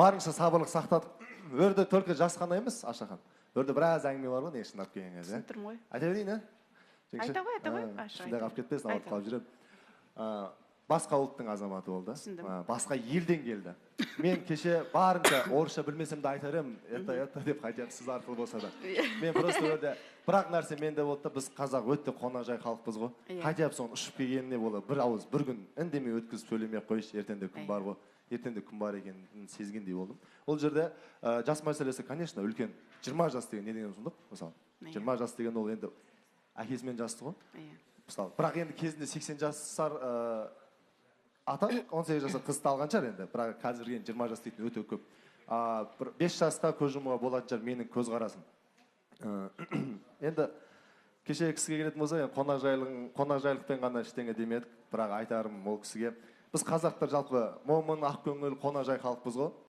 Барынша сабырлық сақтадық. Ол жерде только жас қана емес, Ашахан, ол жерде біраз әңгіме бар ғой негізі, шындап келген кезде. Түсініп тұрмын ғой. Айта берейін, иә, жеңеше? Айта ғой, айта ғой. А, Аша, ішінде айта қалып кетпесін, ауырып Айта. қалып жүремін. Басқа ұлттың азаматы болды. Түсіндім. Басқа елден келді. Мен кеше барынша орысша білмесем де айтар едім, это, это деп, хотя бы сіз арқылы болса да. Мен просто ол жерде бір ақ нәрсе менде болды да: біз, қазақ, өте қонақжай халықпыз ғой. Хотя бы соның ұшып келгеніне бола бір ауыз, бір күн үндемей өткізіп, сөйлемей ақ қойшы, ертең де күн бар ғой, ертең де күн бар екенін сезгендей болдым. Ол жерде жас мәселесі, конечно, үлкен. 20 жас деген не деген сұмдық, мысалы. 20 жас деген ол енді әкесімен жасты ғой, мысалы. Бірақ енді кезінде 80 жасар ата 18 жасар қызды алған шығар енді. Бірақ қазіргі енді 20 жас дейтін өте көп. Бір 5 жасқа көз жұмуға болатын шығар, менің көзқарасым. Енді кеше кісіге келетін болсақ, енді қонақжайлықпен ғана ештеңе демедік. Бірақ айтарым ол кісіге: біз, қазақтар, жалпы момын, ақкөңіл, қонақжай халықпыз ғой.